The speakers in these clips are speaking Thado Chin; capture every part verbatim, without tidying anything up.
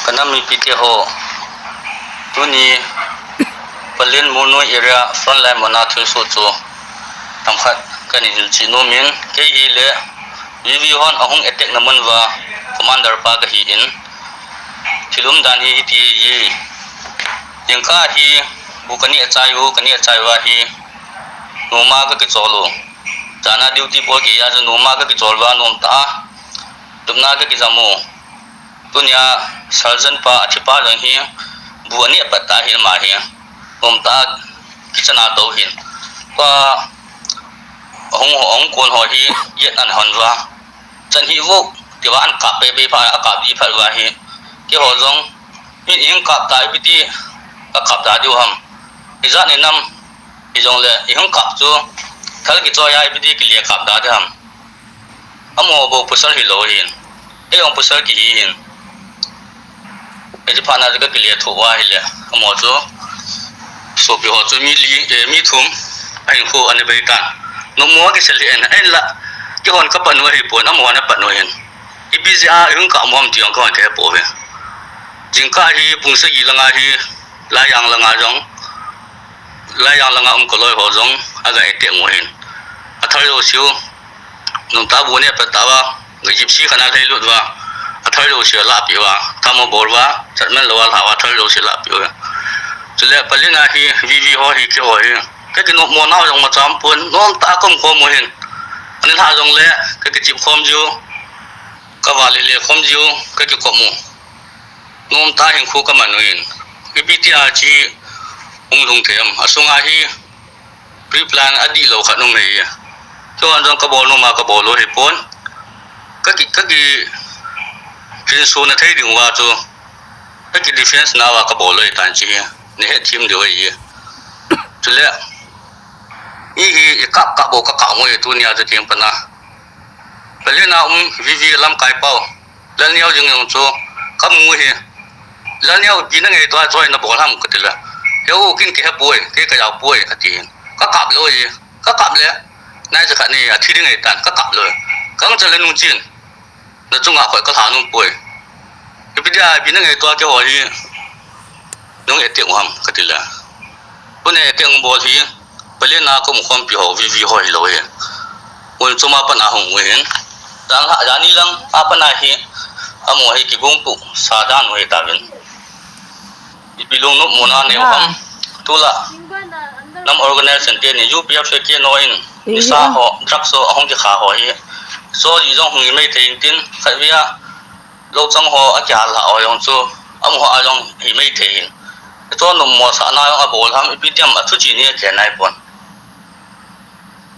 Ka nam mipite ho, tuni Pallel Moreh area frontline muna thusoh chu themkhat kahin hilchen nom in, kei hile V V hon ahung attack na mun uva commander pa kahin, thil umdan hi hiti ahi. Jingkah hi bu kaneh achai u, kaneh achai uva hi noma kakichol u. Chana duty bol kei a chu noma kakichol uva nomtah a lupna kakijam u. Tunia sergeant pa, athi pa jong hi bu aneh apat tah ahin, ama hi nomtah a kitchen a tou ahin. Tua ahung, ahung kon ho hi gate ana hon uva, chan hih vo tia ana kap pehpeh phat, akap ji phat uva hi, keiho jong, min ihung kap ta, ipi ti kakap ta diu ham, ijat ni nam, hijongle ihung kap chu thal kichoi a ipi ti kile kap ta ding ham. Amaho bou pasal hilou ahin, ei jong pasal kihi ahin. Hiche phat na chu kakile thoh uva ahile, amaho chu, sopi ho chu mi li, eh, mi thum ahinkho ana bei tan. Nopmo akisel ahin, ahinla keihon kapan u ahipon, amahon apan u ahin. Ipi jeh a ihung kap u ham ti jong keihon kahepouve. Jingkah hi pung sagi langa hi, Laijang langa jong, Laijang langa um kaloi ho jong aga attack u ahin. Athal jouseu nomtah a bu aneh apat tah uva, Gypsy khat ana lhailut uva, athal jouseu alahpeh uva, tham abol uva, chatman lou a alhah uva, athal jouseu alahpeh uva. Chule Pallel a hi V V ho hi, keiho hi, kakinopmo nau jong imacha umpon, nomtah a kaumkhom u ahin. Ana lhah jongle kakichep khom jiu, kavale le khom jiu, kakikop u. Nomtah a hinkho kaman u ahin. Ipi tia hiche hung lhung thei ham. Asunga hi pre-plan adihlou khat um ahi. Keihon jong kabol nom a kabol u ahipon. Kaki, kaki, kihinsona thei ding uva chu, kaki defense nauva kabol u ahitan, hiche hi nahetthem diu ahi. Chule mi hi ikap kap bou kakap u ahi, tunia chu theng pat na Pallel a um V V lamkai pau, Lalneo jing jong chu kamu ahi. Lalneo, ipi nangaito a choi nabol ham katile, he u, ken kahepoi, kei kajaopoi, atin. Kakap lou ahi. Kakap le naicha khat ni athi ding ahitan, kakap lou. Kangcha le nungchen, nachunga khoi kalha nompoi. Ipi dia, ipi nangaito a keiho hi nahung attack u ham katile, tuni attack bol hi Pallel a kaumkhompi ho, V V ho hilou ahi. Unchom a pat a hung u ahin. Janhi, janhi lang a pat a hi, amaho hi kigongtoh sa dan u ahitauvin. Ipi lungnopmona anei u ham. Tulai nam organization teni, U P F, KNO in nisa ho, drugs ho ahung kikha ho hi, chu jong hung hi maithei intin, khatvei a louchang ho akihal lhah ho jong chu amaho a jong hi maithei in. Hiche nopmo sahna jong abol ham, ipi ti ham, athu chini akhen naipon.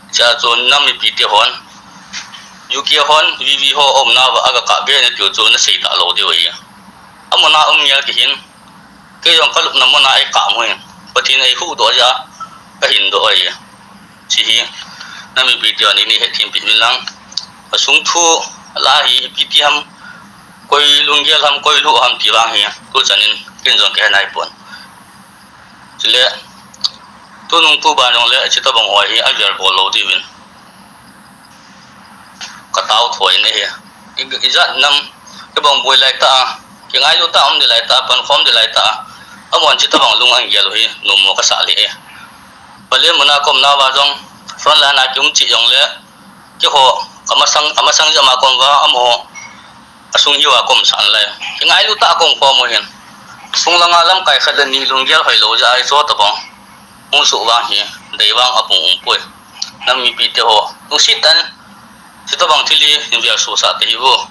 Hichea chu nam mipite hon, U K hon V V ho aumna uva aga kap be natiu chu nasei talou diu ahi. Amuna um ngel kihin, kei jong kalupna muna eikap u ahin, Pathen in eihuhdoh jeh a kahindoh ahi. Hiche hi nam mipite hon nei hetthem peh uvin lang. Asung thu lah hi ipi ti ham, koi lunggel ham, koi lhuh ham ti vang hi tuchan in ken jong kahe naipon. Chule tunung tuban jongle hiche tobang ho hi agel bol lou diuvin katao thoi in ahi. I, ijat nam, kibang boi lai tah a, kingailut tah a um di lai tah a, pankhom di lai tah a, amahon hiche tobang lung agel u hi nopmo kasah lheh e. Pallel muna kaumna uva jong, frontline a kium cheh jongle, keiho amasang, amasang jeh a kaum uva, amaho asung hiuva kaum sah nalai. Kingailut tah a kaumkhom u ahin. Sung langa lamkai khat le ni lunggel hoilou jeh a hiche tobang hung soh vang hi, dei vang apung umpoi. Nam mipite ho, lungset tah in hiche tobang thil hi hin velsohsah tahih uvo.